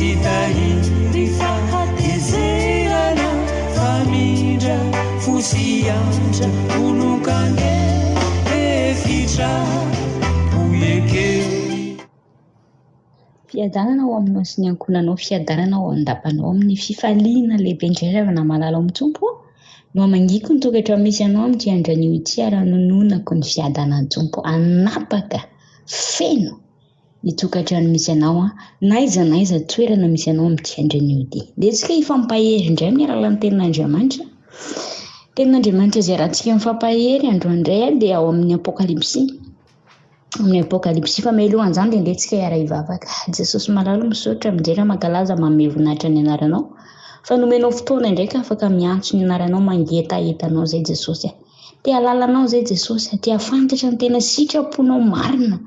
Tsy tahiry fahatezerana Famindra fo sy antra Olon-kandefitra Ho ekeo Fiadanana ho aminao sy ny ankohonanao, fiadanana ao an-dapanao amin'ny fifaliana lehibe indrindra avy namalala ao amin'ny Tompo no hamangiako ny tokantrano misy anao amin'ity andro anio ity ary hanononako ny fiadanan'ny Tompo hanapaka feno ny tokantrano misy anao na aiza na aiza toerana misy anao amin'ity andro anio ity. Dia tsika hifampahery indray amin'ny alalan'ny tenin'Andriamanitra. Tenin'Andriamanitra izay rahantsika mifampahery androany indray dia ao amin'ny Apokalypsy. Amin'ny Apokalypsy fa mialohan'izany dia ndeha tsika hiara-hivavaka. Jesosy malala misaotra, midera, mankalaza, manome voninahitra ny anaranao fa nomenao fotoana indray ka afaka miantso ny anaranao mangetaheta anao izay Jesosy a. Te hahalala anao izay Jesosy a, te hahafantatra ny tena sitraponao marina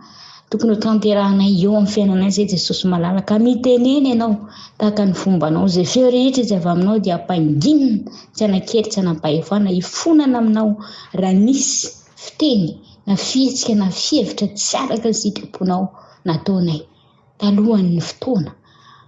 tokony ho tanterahanay eo amin'ny fiainanay izay Jesosy malala ka mitenena ianao tahaka ny fombanao izay feo rehetra izay avy aminao dia ampanginina tsy hanan-kery tsy hanam-pahefana hifonana aminao raha nisy fiteny na fihetsika na fihevitra tsy araka ny sitraponao nataonay talohan'ny fotoana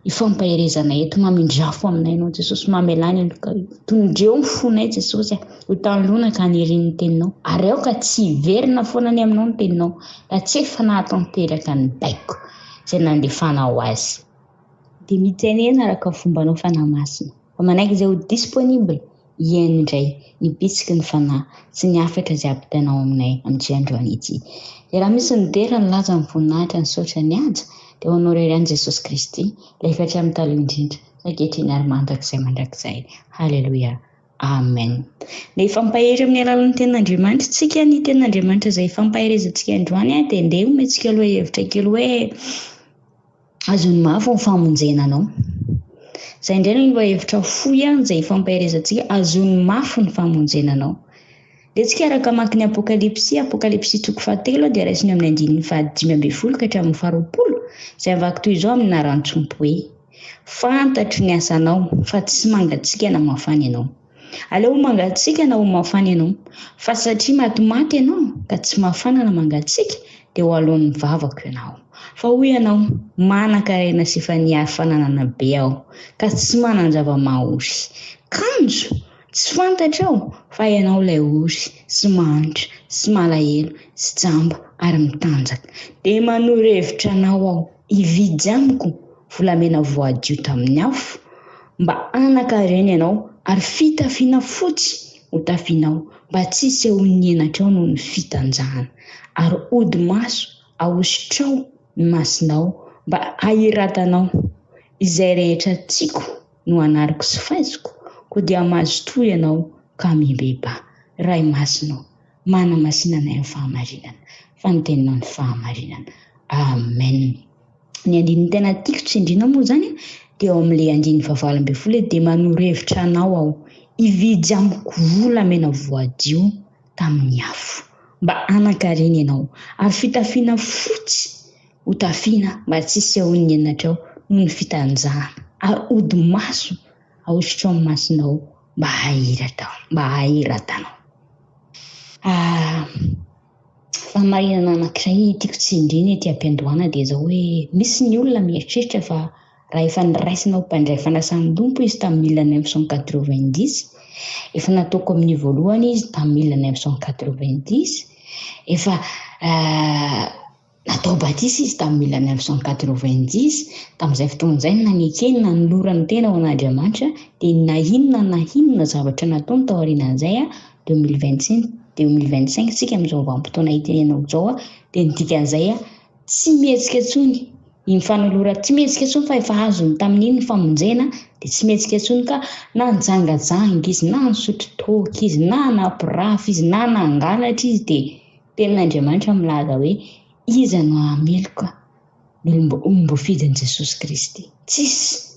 ifampaherezanay eto. Mamindrafo aminay ianao Jesosy, mamelà ny heloka. Tondreo ny fonay Jesosy a, ho tanoloana ka hanirian'ny teninao. Ary aoka tsy hiverina foana any aminao ny teninao raha tsy efa nahatanteraka ny baiko izay nandefanao azy. Dia mitenena araka ny fombanao Fanahy Masina. Fa manaiky izay ho disponible hihaino indray ny bitsiky ny Fanahy sy ny hafatra izay ampitainao aminay amin'ity androany ity. Dia raha misy ny dera, ny laza, ny voninahitra, ny saotra, ny haja, dia ho anao irery ihany Jesosy Kristy, ilay efa hatramin'ny taloha indrindra, sy ankehitriny ary mandrakizay mandrakizay. Haleloia. Amen. Dia hifampahery amin'ny alalan'ny tenin'Andriamanitra isika, ny tenin'Andriamanitra izay hifampaherezantsika androany dia ndeha homentsika lohahevitra kely hoe Azony mafy ny famonjena anao. Izay indray no lohahevitra fohy ihany izay ifampaherezantsika, azony mafy ny famonjena anao. Dia tsika araka hamaky ny Apokalypsy, Apokalypsy toko fahatelo dia raisina eo amin'ny andininy faha-15 ka hatramin'ny faharoapolo, izay havaky toy izao amin'ny anaran'ny Tompo hoe, Fantatro ny asanao, fa tsy mangatsiaka na mafana ianao. Aleo ho mangatsiaka na ho mafana ianao, fa satria matimaty ianao ka tsy mafana na mangatsiaka, dia ho aloan'ny vavako ianao. Fa hoy ianao, Manan-karena sy efa nihary fananana be aho, ka tsy manan-java-mahory. Kanjo, tsy fantatrao fa ianao ilay ory sy mahantra sy malahelo sy jamba ary mitanjaka. Dia manoro hevitra anao aho hividy amiko volamena voadio tamin'ny afo, mba hanan-karena ianao, ary fitafiana fotsy ho tafianao, mba tsy hisehoan'ny henatrao noho ny fitanjahana, ary hodi-maso ahosotrao ny masonao, mba hahiratanao. Izay rehetra tiako no anariko sy faiziko, koa dia mazotoa ianao ka mibebaha. Ray Masina ô, manamasina anay amin'ny fahamarinana, fa ny teninao ny fahamarinana. Amen. Ny andininy tena tiako tsindriana moa izany dia ao amin'ilay andininy fahavalo ambin'ny folo hoe dia manoro hevitra anao aho hividy amiko volamena voadio tamin'ny afo mba hanan-karena ianao ary fitafiana fotsy ho tafiana mba tsy hisehoan'ny henatrao noho ny fitanjahana ary hodi-maso ahosotrao amin'ny masonao mba hahirata mba hahiratanao. Ah, Fahamarinana anankiray tiako tsindriana ety am-piandohana dia izao hoe misy ny olona mieritreritra fa raha efa noraisina ho mpandray fanasan'ny Tompo izy tamin'ny 1990, efa nataoko amin'ny voalohany izy tamin'ny 1990, efa Natao batisa izy tamin'ny 1990, tamin'izay fotoana izay no nanekeny nanolorany tena ho an'Andriamanitra, dia na inona na inona zavatra nataony taorianan'izay, 2025, 2025 isika amin'izao vanim-potoana itenenako izao, dia ny dikan'izay tsy mihetsika intsony iny fanolorana, tsy mihetsika intsony fa efa azony tamin'iny ny famonjena, dia tsy mihetsika intsony ka na nijangajanga izy, na nisotro toaka izy, na nampirafy izy, na nangalatra izy dia Tenin'Andriamanitra milaza hoe iza no hahameloka ny olom-boafidin'i Jesosy Kristy? Tsisy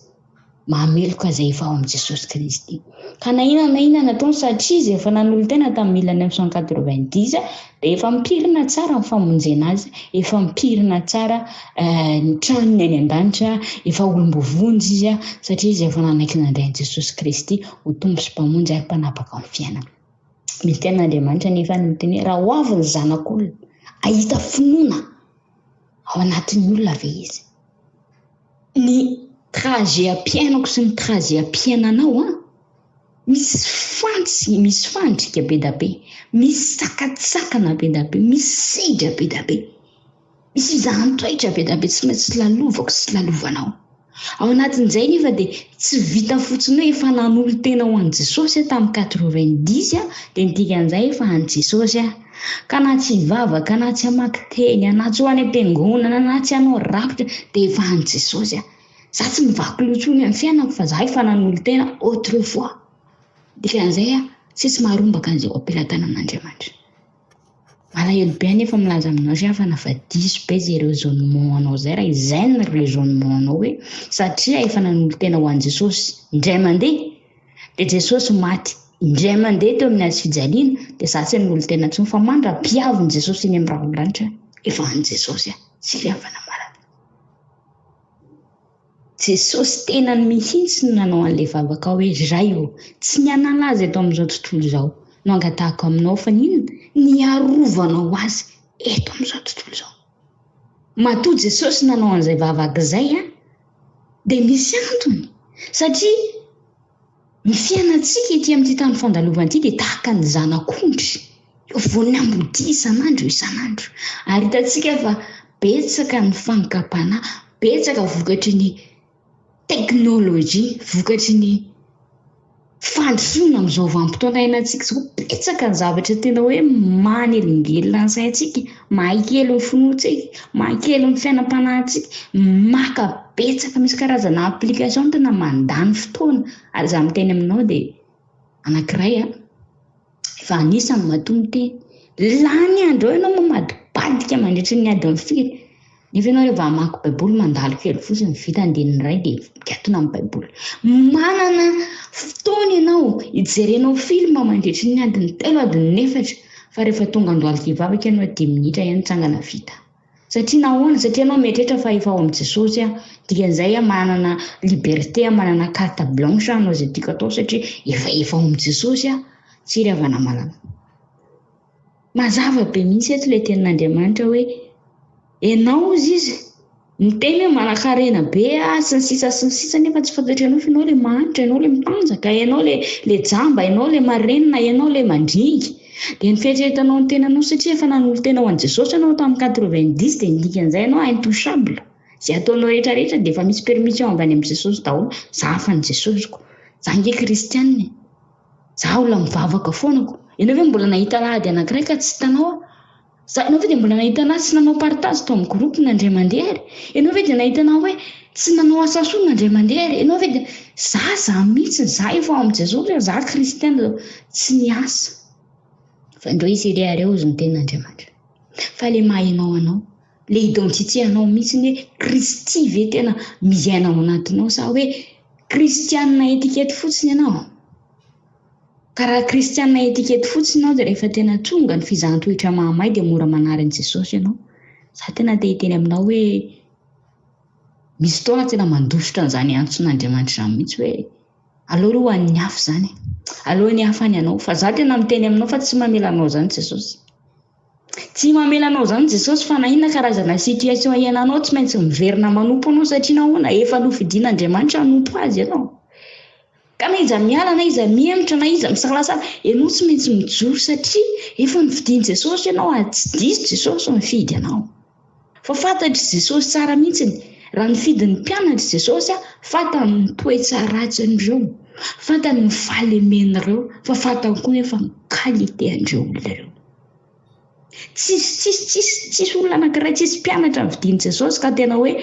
mahameloka izay efa ao amin'i Jesosy Kristy. Ka na inona na inona nataony satria izy efa nanolo-tena tamin'ny 1990 dia efa mipirina tsara ny famonjena azy, efa mipirina tsara ny tranony any an-danitra, efa olom-boavonjy izy satria izy efa nanaiky nandray an'i Jesosy Kristy ho Tompo sy Mpamonjy ary Mpanapaka ny fiainana. Misy tenin'Andriamanitra anefa any miteny hoe raha ho avy ny zanak'olona, hahita finoana ao anatin'ny olona ve izy? Ny trajet-am-piainako sy ny trajet-am-piainanao an, misy fantsy, misy fandrika be da be, misy sakantsakana be da be, misy sedra be da be, misy fizahan-toetra be da be tsy maintsy lalovako sy lalovanao. Ao anatin'izay nefa dia tsy vita fotsiny hoe efa nanolo-tena ho an'i Jesosy aho tamin'ny 90 dia ny dikan'izay efa an'i Jesosy aho. Ka na tsy hivavaka, na tsy hamaky teny, na tsy ho any am-piangonana, na tsy hanao rakitra dia efa an'i Jesosy aho. Za tsy mivaky loha intsony amin'ny fiainako fa za efa nanolo-tena autrefois. Dikan'izay aho tsisy maharombaka an'izay ao am-pelatanan'Andriamanitra. Malahelo be anefa milaza aminao ry havana fa diso be izay raisonnement anao izay raha izay ny raisonnement anao hoe satria efa nanolo-tena ho an'i Jesosy indray mandeha dia Jesosy maty indray mandeha teo amin'ny hazo fijaliana dia za tsy nanolo-tena intsony fa mandra-piavin'i Jesosy eny amin'ny rahon'ny lanitra efa an'i Jesosy aho. Tsy ry havana malala. Jesosy tenany mihitsy no nanao an'ilay vavaka hoe, Ray ô, tsy ny hanala azy eto amin'izao tontolo izao no angatahako aminao fa ny inona? Ny hiarovanao azy eto amin'izao tontolo izao. Matoa Jesosy nanao an'izay vavaka izay dia misy antony satria Ny fiainantsika ety amin'ity tany fandalovana ity dia tahaka ny zanak'ondry eo afovoan'ny ambodia isan'andro isan'andro. Ary hitantsika fa betsaka ny fankam-panahy, betsaka vokatry ny teknolojia, vokatry ny fandrosoana amin'izao vanim-potoana iainantsika izao, betsaka ny zavatra tena hoe manelingelina ny saintsika, mahakely ny finoantsika, mahakely ny fiainam-panahintsika, maka betsaka, misy karazana application tena mandany fotoana. Ary izaho miteny aminao dia anankiray an, efa anisany matoa miteny, lany andro eo ianao mamadibadika mandritry ny adiny firy, nefa ianao rehefa hamaky baiboly mandalo kely fotsiny, vita andininy iray dia mikatona ny baiboly. Manana fotoana ianao hijerenao film mandritry ny adiny telo, adiny efatra, fa rehefa tonga andohalika hivavaka ianao dimy minitra ihany mitsangana vita. Satria nahoana? Satria ianao mieritreritra fa efa ao amin'i Jesosy aho. Dikan'izay aho manana liberté, aho manana carte blanche hanao izay tiako atao satria efa efa ao amin'i Jesosy aho. Tsia ry havana malala. Mazava be mihitsy eto ilay tenin'Andriamanitra hoe ianao hozy izy miteny hoe manankarena be aho sy ny sisa sy ny sisa nefa tsy fantatro ianao fa ianao ilay mahantra, ianao ilay mitanjaka, ianao ilay ilay jamba, ianao ilay marenina, ianao ilay mandringa. Dia ny fieritreretanao ny tenanao satria efa nanolo-tena ho an'i Jesosy ianao tamin'ny 90 dia ny dikan'izay ianao intouchable. Izay ataonao rehetra rehetra dia efa misy permission avy any amin'i Jesosy daholo. Za efa an'i Jesosy ko. Za ange kristianina e. Za olona mivavaka foana ko. Ianao ve mbola nahita alahady anankiray ka tsy hitanao aho? Za, ianao ve dia mbola nahita anah tsy nanao partage tao amin'ny groupe na indray mandeha ary? Ianao ve dia nahita anah hoe tsy nanao asa soa na indray mandeha ary? Ianao ve dia, za, za mihitsy, za efa ao amin'i Jesosy aho, za kristiana, tsy niasa. Fa ndreo hiserehareo hozy ny tenin'Andriamanitra. Fa le maha ianao anao, le identité anao mihitsy hoe Kristy ve tena miaina ao anatinao sa hoe kristianina etikety fotsiny ianao? Ka raha kristiana etikety fotsiny ianao dia rehefa tena tonga ny fizahan-toetra mahamay dia mora manary an'i Jesosy ianao. Za tena te hiteny aminao hoe misy fotoana tena mandositra an'izany antson'Andriamanitra izany mihitsy hoe aleo aloha ho an'ny hafa izany e. Aleo ny hafa ny anao fa za tena miteny aminao fa tsy mamela anao izany Jesosy. Tsy mamela anao izany Jesosy fa na inona karazana situation iainanao tsy maintsy miverina manompo anao satria nahoana? Efa nofidin'Andriamanitra hanompo azy ianao. Ka na iza miala na iza mihemotra na iza misalasala, ianao tsy maintsy mijoro satria efa nofidin'i Jesosy ianao ary tsy diso Jesosy nifidy anao. Fa fantatr'i Jesosy tsara mihitsy raha nifidy ny mpianatr'i Jesosy, fantany ny toetra ratsin'ireo, fantany ny fahalemen'ireo, fa fantany koa nefa ny qualité an'ireo olona ireo. Tsisy, tsisy, tsisy, tsisy olona anankiray, tsisy mpianatra nofidin'i Jesosy ka tena hoe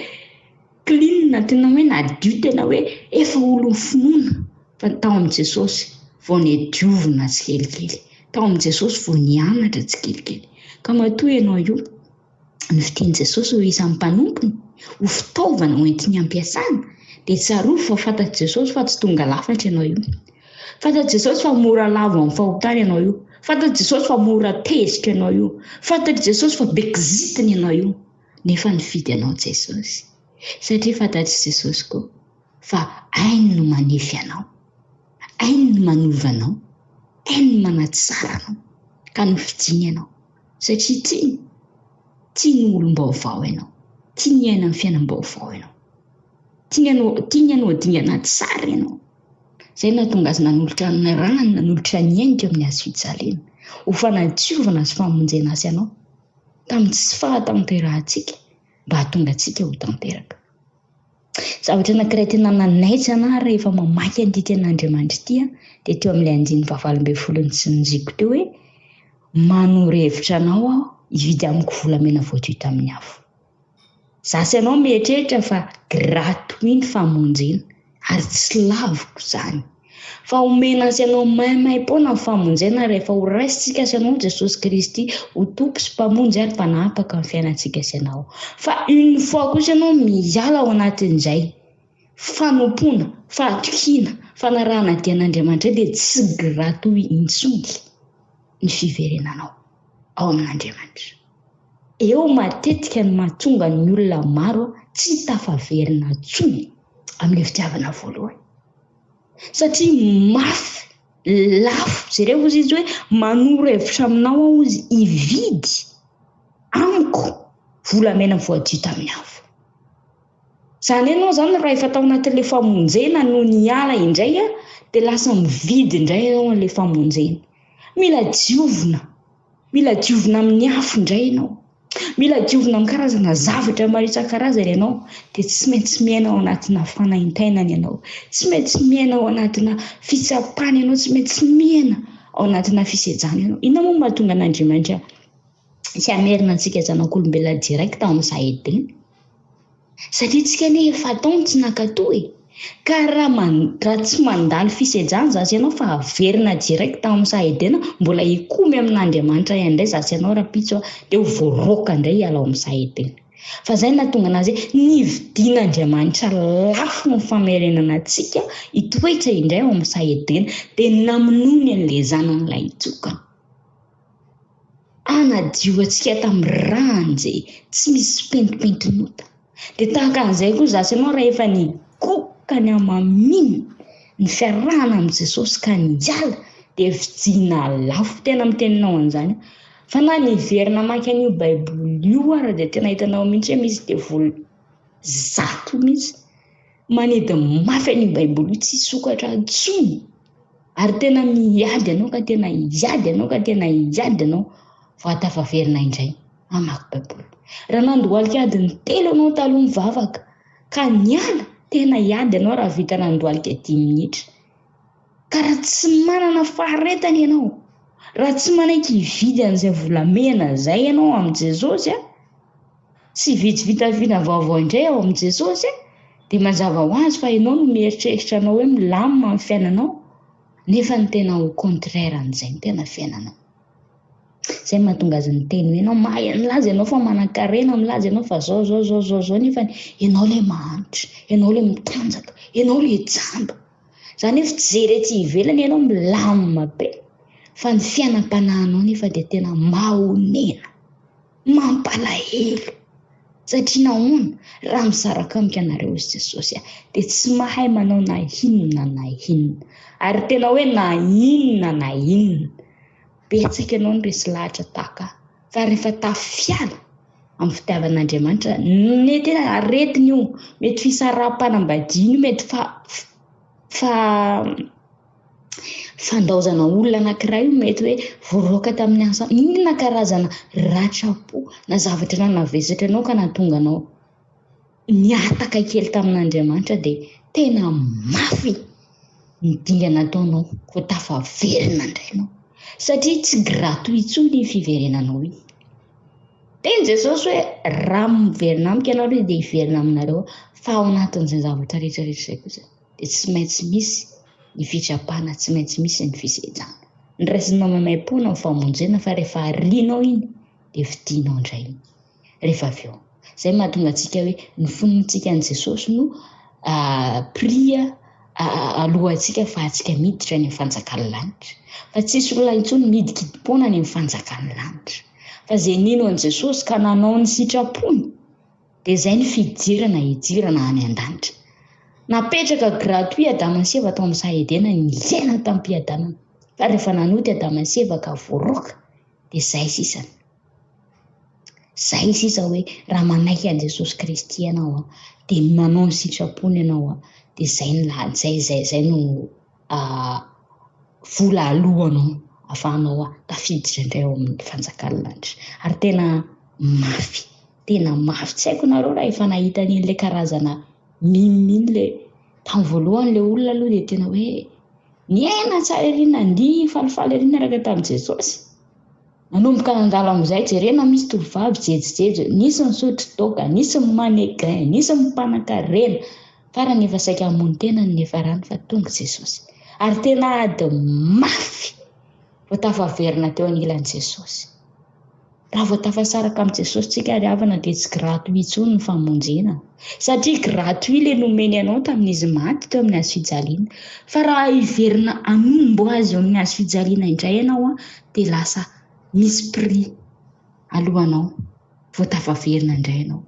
Clean, tena hoe nadio, tena hoe efa olon'ny finoana fa tao amin'i Jesosy vao nediovina tsikelikely, tao amin'i Jesosy vao nianatra tsikelikely. Ka matoa ianao io nofidian'i Jesosy ho isan'ny mpanompony, ho fitaovana hoentiny hampiasana, dia tsarovy fa fantatr'i Jesosy fa tsy tonga lafatra ianao io. Fantatr'i Jesosy fa mora lavo amin'ny fahotana ianao io. Fantatr'i Jesosy fa mora tezitra ianao io. Fantatr'i Jesosy fa be kizitina ianao io. Nefa nifidy anao Jesosy. Satria fantatr'i Jesosy koa fa hainy no manefy anao, hainy no manova anao, hainy no manatsara anao. Ka nofidiany ianao. Satria tiany. Tiany ho olom-baovao ianao. Tiany hiaina ny fiainam-baovao ianao. Tiany hanao, tiany hanao dingana tsara ianao. Izay no nahatonga azy nanolotra ny rany, nanolotra ny ainy teo amin'ny hazo fijaliana, ho fanadiovana sy famonjena azy ianao, tamin'ny tsy fahatanterahantsika, mba hahatonga antsika ho tanteraka. Zavatra anankiray tena nanaitra anà rehefa mamaky an'ity tenin'Andriamanitra ity aho, dia teo amin'ilay andininy fahavalo ambin'ny folo notsinjiko teo hoe, Manoro hevitra anao aho hividy amiko volamena voadio tamin'ny afo. Za sy ianao mieritreritra fa gratuit ny famonjena ary tsy laviko izany. Fa omena sy ianao maimaimpoana ny famonjena rehefa ho raisintsika sy ianao Jesosy Kristy ho Tompo sy Mpamonjy ary Mpanapaka ny fiainantsika sy ianao. Fa une fois kosa ianao miala ao anatin'izay fanompoana, fahatokiana, fanarahana dia an'Andriamanitra dia tsy gratuit intsony ny fiverenanao ao amin'Andriamanitra. Eo matetika no mahatonga ny olona maro tsy tafaverina intsony amin'ilay fitiavana voalohany. Satria mafy, lafo, jereo hozy izy hoe manoro hevitra aminao aho hozy hividy amiko volamena voadio tamin'ny afo. Izany hoe ianao izany raha efa tao anatin'ilay famonjena no niala indray dia lasa mividy indray ianao an'ilay famonjena. Mila diovina. Mila diovina amin'ny afo indray ianao. Mila diovina amin'ny karazana zavatra maro isan-karazany ianao. Dia tsy maintsy miaina ao anatina fanaintainana ianao. Tsy maintsy miaina ao anatina fitsapana ianao. Tsy maintsy miaina ao anatina fisejana ianao. Inona moa no mahatonga an'Andriamanitra tsy hamerina antsika zanak'olombelona direct ao amin'ny saha Edena? Satria tsika anie efa tao no tsy nankatò e! Ka raha raha tsy mandalo fisejana za sy ianao fa averina direct ao amin'ny saha Edena, mbola hikomy amin'Andriamanitra ihany indray za sy ianao rahampitso a, dia ho voaroaka indray hiala ao amin'ny saha Edena. Fa izay no nahatonga anazy hoe nividian'Andriamanitra lafo ny famerenana antsika hitoetra indray ao amin'ny saha Edena, dia namonoany an'ilay zanany lahitokana. Hanadio antsika tamin'ny rany izay tsy misy pentimpentin'ota. Dia tahaka an'izay koa izaho sy ianao rehefa nigoka ny hamamiana ny fiarahana amin'i Jesosy ka niala dia vidiana lafo. Tena miteny anao an'izany aho. Fa na niverina namaky an'io Baiboly io ary dia tena hitanao mihitsy hoe misy devoly zato mihitsy manidy mafy an'io Baiboly io tsy hisokatra intsony. Ary tena miady ianao ka tena hiady ianao ka tena hiady ianao vao tafaverina indray hamaky Baiboly. Raha nandohalika adiny telo ianao taloha nivavaka ka niala, tena hiady ianao raha vita nandohalika dimy minitra. Ka raha tsy manana faharetana ianao, raha tsy manaiky hividy an'izay volamena izay ianao amin'i Jesosy, Tsy hividy fitafiana vaovao indray ao amin'i Jesosy dia mazava ho azy fa ianao no mieritreritra anao hoe milamina ny fiainanao nefa ny tena au contraire an'izay ny tena fiainanao. Izay no mahatonga azy niteny hoe ianao mahay milaza ianao fa manankarena, milaza ianao fa zao zao zao zao zao nefa ianao ilay mahantra, ianao ilay mitanjaka, ianao ilay jamba. Izany hoe fijery ety ivelany ianao milamina be fa ny fiainam-panahinao nefa dia tena mahonena. Mampalahelo! Satria nahoana? Raha misaraka amiko ianareo, hoy Jesosy, dia tsy mahay manao na inona na inona. Ary tena hoe na inona na inona. Betsaka ianao no resy lahatra tahaka ahy. Fa rehefa tafiala amin'ny fitiavan'Andriamanitra, mety hoe aretina io, mety fisaraham-panambadiana io, mety fa, fa. Fandaozana olona anankiray io mety hoe voaroaka tamin'ny asa, inona karazana ratram-po na zavatra nanavesatra anao ka nahatonga anao nihataka kely tamin'Andriamanitra dia tena mafy ny dingana ataonao vao tafaverina indray ianao satria tsy gratuit intsony iny fiverenanao iny. Teny Jesosy hoe raha miverina amiko ianareo dia hiverina aminareo aho, fa ao anatin'izay zavatra rehetra rehetra izay kosa dia tsy maintsy misy ny fitsapana, tsy maintsy misy ny fisedrana. Ny raisinao maimaimpoana ny famonjena fa rehefa arianao iny dia fidinao indray iny rehefa avy eo. Izay no mahatonga antsika hoe ny finoantsika an'i Jesosy no prix alohantsika ahafahantsika miditra any amin'ny fanjakan'ny lanitra. Fa tsisy olona intsony midikidim-poana any amin'ny fanjakan'ny lanitra. Fa izay nino an'i Jesosy ka nanao ny sitrapony Dia izay ny fidirana hidirana any an-danitra. Napetraka gratuit Adama sy Eva tao amin'ny saha Edena niaina tamim-piadanana. Fa rehefa nanota Adama sy Eva ka voaroaka dia izay sisa. Izay sisa hoe raha manaiky an'i Jesosy Kristy ianao an, dia manao ny sitrapony ianao an, dia izay no la- izay izay izay no vola aloanao ahafahanao tafiditra indray ao amin'ny fanjakan'ny lanitra. Ary tena mafy, tena mafy. Tsy haiko nareo raha efa nahita an'ilay karazana mime iny ilay, tamin'ny voalohany ilay olona aloha dia tena hoe niaina tsara ery, nandihy, falifaly ery niaraka tamin'i Jesosy. Nanomboka nandalo amin'izay, jerena misy tovovavy jejojejo, nisy nisotro toaka, nisy ny mannequin, nisy ny mpanankarena. Farany efa saika hamono tena ny niafarany fa tonga Jesosy. Ary tena ady mafy vao tafaverina teo anilan'i Jesosy. Raha vao tafasaraka amin'i Jesosy tsika ry havana dia tsy gratuit intsony ny famonjena. Satria gratuit ilay nomeny anao tamin'izy maty teo amin'ny hazo fijaliana. Fa raha hiverina hanombo azy eo amin'ny hazo fijaliana indray ianao dia lasa misy prix alohanao vao tafaverina indray ianao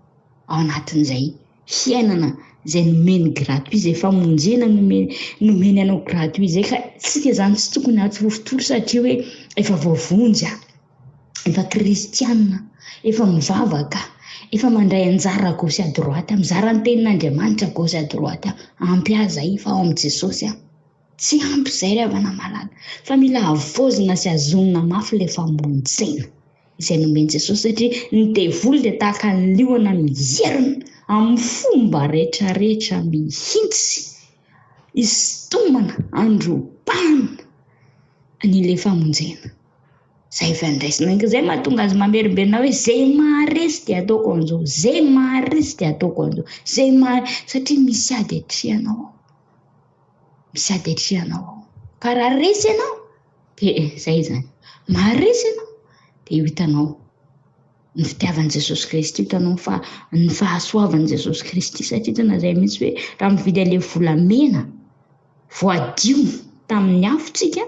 ao anatin'izay fiainana izay nomeny gratuit, izay famonjena nomeny nomeny anao gratuit izay ka tsika izany tsy tokony hatoritory satria hoe efa voavonjy aho. Efa kristiana, efa mivavaka, efa mandray anjara à gauche à droite, mizara ny tenin'Andriamanitra à gauche à droite, ampy ahy izay fa ao amin'i Jesosy aho. Tsy ampy izay ry havana malala, fa mila havaozina sy hazonina mafy ilay famonjena izay nomen'i Jesosy satria ny devoly dia tahaka ny liona mierona amin'ny fomba rehetrarehetra mihitsy hisintomana, handrobana an'ilay famonjena. Izay efa ndraisina. Izay mahatonga azy mamerimberina hoe izay maharesy dia ataoko an'izao, izay maharesy dia ataoko an'izao, izay maha satria misy ady atrehanao ao. Misy ady atrehanao ao. Ka raha resy ianao dia izay izany. Maharesy ianao dia ho hitanao ny fitiavan'i Jesosy Kristy, ho hitanao fa ny fahasoavan'i Jesosy Kristy satria tena izay mihitsy hoe raha mividy an'ilay volamena voadio tamin'ny afo tsika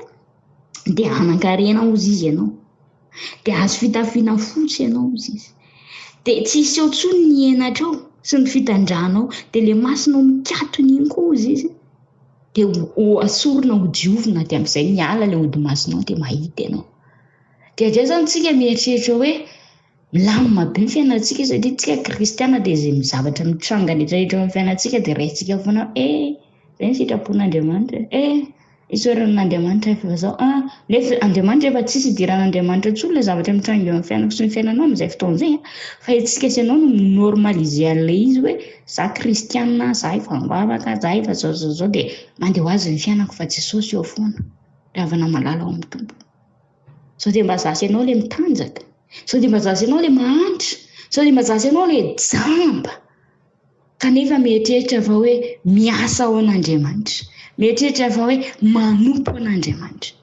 dia hanan-karena hozy izy ianao, dia azo fitafiana fotsy ianao hozy izy, dia tsy hisy eo intsony ny henatrao sy ny fitandranao, dia ilay masonao mikatona iny koa hozy izy dia ho asorina ho diovina, dia amin'izay miala ilay hodi-masonao dia mahita ianao. Dia avy eo izany tsika mieritreritra hoe milamina be ny fiainantsika satria tsika kristiana dia izay zavatra mitranga rehetra rehetra eo amin'ny fiainantsika dia raisintsika foana hoe eh, izay ny sitrapon'Andriamanitra eh, isaorana an'Andriamanitra efa izao ah, nefa Andriamanitra efa tsisy idiran'Andriamanitra intsony ilay zavatra mitranga eo amin'ny fiainako sy ny fiainanao amin'izay fotoana izay ah. Fa isika sy ianao no mi-normaliser an'ilay izy hoe za kristiana, za efa mivavaka, za efa zao zao zao dia mandeha ho azy ny fiainako fa Jesosy eo foana. Ry havana malala ao amin'ny Tompo. Sao dia mba za sy ianao ilay mitanjaka? Sao dia mba za sy ianao ilay mahantra? Sao dia mba za sy ianao ilay jamba? Kanefa mieritreritra fa hoe miasa ho an'Andriamanitra. Mieritreritra fa hoe manompo an'Andriamanitra.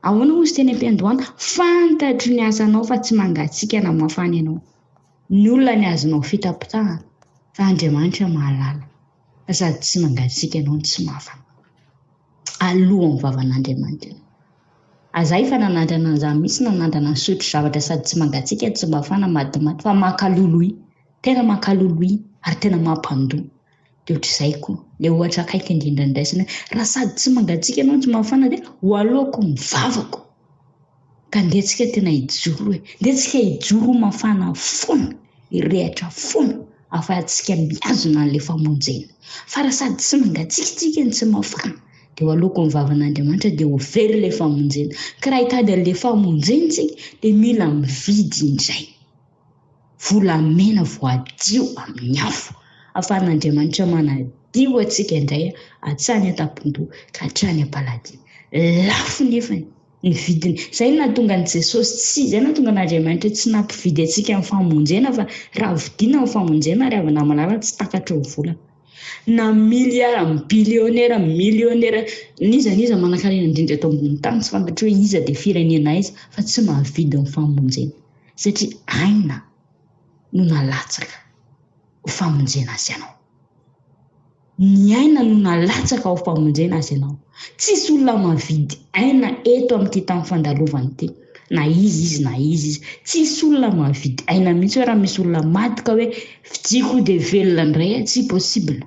Ahoana hozy teny am-piandohana? Fantatro ny asanao fa tsy mangatsiaka na mafana ianao. Ny olona ny azonao fitapitahana fa Andriamanitra mahalala fa sady tsy mangatsiaka ianao no tsy mafana. Alohan'ny vavan'Andriamanitra ianao. Aza efa nanandrana an'izany mihitsy, nanandrana nisotro zavatra sady tsy mangatsiaka tsy mafana matimaty fa mankaloloy, tena mankaloloy ary tena mampandoa. Dia ohatr'izay koa, ilay ohatra akaiky indrindra ndraisina hoe raha sady tsy mangatsiaka ianao no tsy mafana dia ho aloako ny vavako. Ka ndeha tsika tena hijoro e, ndeha tsika hijoro ho mafana foana, hirehatra foana ahafahantsika mihazona an'ilay famonjena. Fa raha sady tsy mangatsiaka tsika no tsy mafana dia ho aloako ny vavan'Andriamanitra dia ho very ilay famonjena. Ka raha hitady an'ilay famonjena tsika dia mila mividy indray volamena voadio amin'ny afo ahafahan'Andriamanitra manadio antsika indray hatrany an-tampon-doha ka hatrany am-paladia. Lafo nefany. ny vidiny. Izay no nahatonga an'i Jesosy tsy, izay no nahatonga an'Andriamanitra tsy nampividy antsika ny famonjena fa raha vidiana ny famonjena ry havana malala tsy takatry ny vola. Na milliard, bilionera, millionera, n'iza n'iza manankarena indrindra eto ambonin'ny tany tsy fantatro hoe iza dia firenena aiza fa tsy mahavidy ny famonjena satria aina no nalatsaka ho famonjena azy ianao. Ny aina no nalatsaka ho famonjena azy ianao. Tsisy olona mahavidy aina eto amin'ity tany fandalovana ity. Na iza izy na iza izy. Tsisy olona mahavidy aina mihitsy hoe raha misy olona maty ka hoe vidiako dia velona indray aho, tsy possible.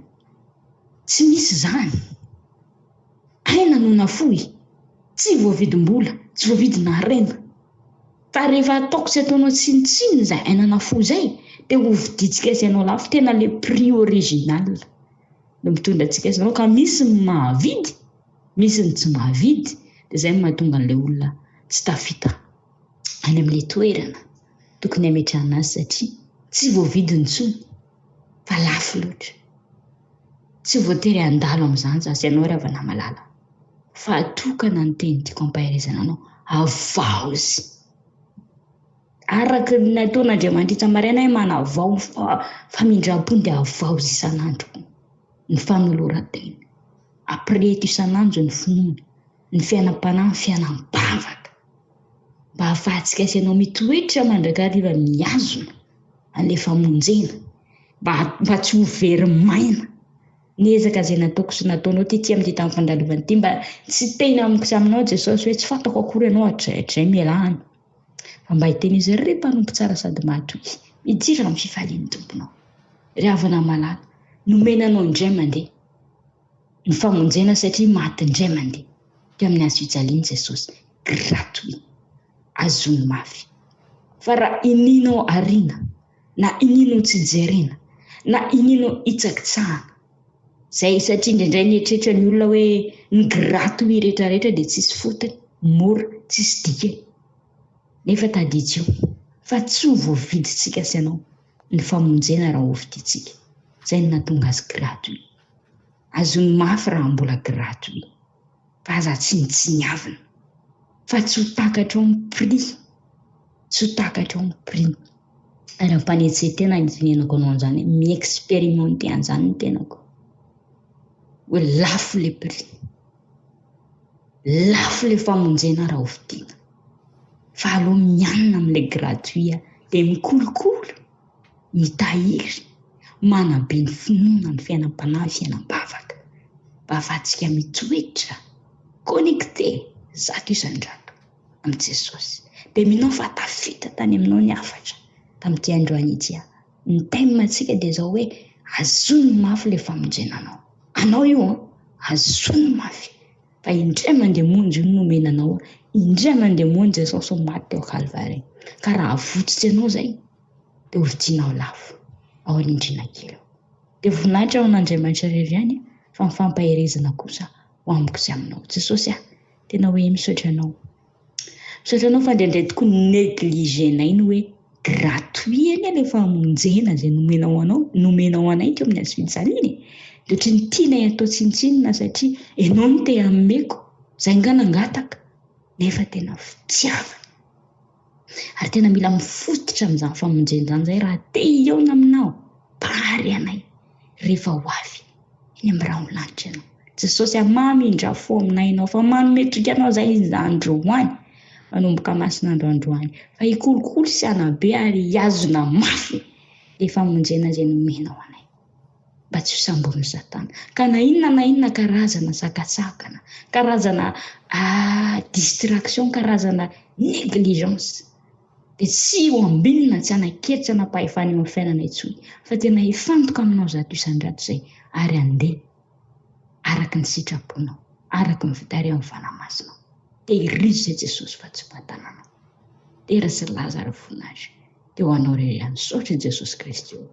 Tsy misy izany. Aina no nafoy. Tsy voavidim-bola, tsy voavidina harena. Fa rehefa ataoko sy ataonao tsinontsinona izay aina nafoy izay, Dia hovidintsika sy ianao lafo, tena le prix original no mitondra antsika sy ianao, ka misy ny mahavidy, misy ny tsy mahavidy, dia izay no mahatonga an'ilay olona tsy tafita any amin'ilay toerana tokony hametrahana azy satria tsy voavidiny intsony fa lafo loatra. Tsy voatery handalo amin'izany za sy ianao ry havana malala fa tokana ny teny tiako ampaherezana anao, havaozy. Araka ny nataon'Andriamanitra isa-maraina hoe manavao ny famindram-pony dia havaozy isan'andro koa ny fanoloran-tena. Ampireheto isan'andro ny finoana, ny fiainam-panahy, ny fiainam-bavaka mba hahafahantsika sy ianao mitoetra mandrakariva mihazona an'ilay famonjena mba mba tsy ho very maina. Ny ezaka izay nataoko sy nataonao tety amin'ity tany fandalovana ity mba tsy teny amiko sy aminao Jesosy hoe tsy fantako akory ianao hatrizay hatrizay mialà any. Fa mba hiteny izy, Ry mpanompo tsara sady mahatoky, midira amin'ny fifalian'ny Tomponao. Ry havana malala, nomena anao indray mandeha ny famonjena satria maty indray mandeha teo amin'ny hazo fijaliana Jesosy. Gratuit. Azony mafy. Fa raha inianao ariana, na inianao tsy jerena, na inianao hitsakitsahana, izay satria indraindray mieritreritra ny olona hoe ny gratuit rehetrarehetra dia tsisy fotony, mora, tsisy dikany. Nefa tadidio fa tsy ho voavidintsika sy ianao ny famonjena raha hovidintsika. Izay no nahatonga azy gratuit. Azony mafy raha mbola gratuit. Fa aza tsinontsiniavina. Fa tsy ho takatrao ny prix. Tsy ho takatrao ny prix. Ary am-panetsen-tena ny itenenako anao an'izany hoe mi-experimenter an'izany ny tenako. Hoe lafo le prix. Lafo le famonjena raha hovidiana. Fa aleo mianina amin'ilay gratuit dia mikolokolo, mitahiry, manabe ny finoana, ny fiainam-panahy, ny fiainam-bavaka. Mba ahafahantsika mitoetra, connecté, 100% amin'i Jesosy. Dia mino aho fa tafita tany aminao ny hafatra tamin'ity androany ity. Ny thème antsika dia izao hoe azony mafy ilay famonjena anao. Anao io an, azony mafy. Fa indray mandeha monja io no nomena anao, indray mandeha monja Jesosy no maty teo Kalvary. Ka raha avotsotry anao izay, dia hovidianao lafo ao arindrina kely ao. Dia voninahitra ho an'Andriamanitra irery ihany fa ny fampaherezana kosa ho amiko sy aminao. Jesosy ah, tena hoe misaotra anao. Misaotra anao fa indraindray tokoa negligenay ny hoe gratuit anie ilay famonjena izay nomenao anao, nomenao anay teo amin'ny hazo fijaliana e. Dia ohatry ny tianay atao tsinontsinona satria ianao no te hanomeko, izay nga nangataka, nefa tena fitiavana. Ary tena mila mifototra amin'izany famonjena izany izahay raha te hihaona aminao, Mpahary anay, rehefa ho avy eny amin'ny rahon'ny lanitra ianao. Jesosy a, mamindra fo aminay ianao fa manome toky anao izahay androany, manomboka masin'andro androany, fa hikolokolo sy hanabe ary hihazona mafy ilay famonjena izay nomenao anay. mba tsy ho samborin'i Satana. Ka na inona na inona karazana sakantsakana, karazana distraction, karazana négligence, dia tsy ho ambinina, tsy hanan-kery, tsy hanam-pahefana eo amin'ny fiainana intsony, fa tena hifantoka aminao 100% izay ary handeha araka ny sitraponao, araka ny fitarihan'ny Fanahy Masinao. Tehirizo izay Jesosy fa tsy fahatananao. Dera sy laza ary voninahitra dia ho anao irery ihany. Misaotra Jesosy Kristy ô.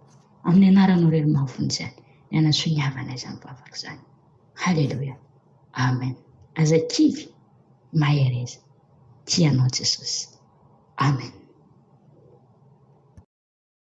Amin'ny anaranao irery mahavonjy ahy, ny hanasoniavana izany vavaka izany. Haleloia. Amen. Aza kivy, mahereza. Tia anao Jesosy. Amen.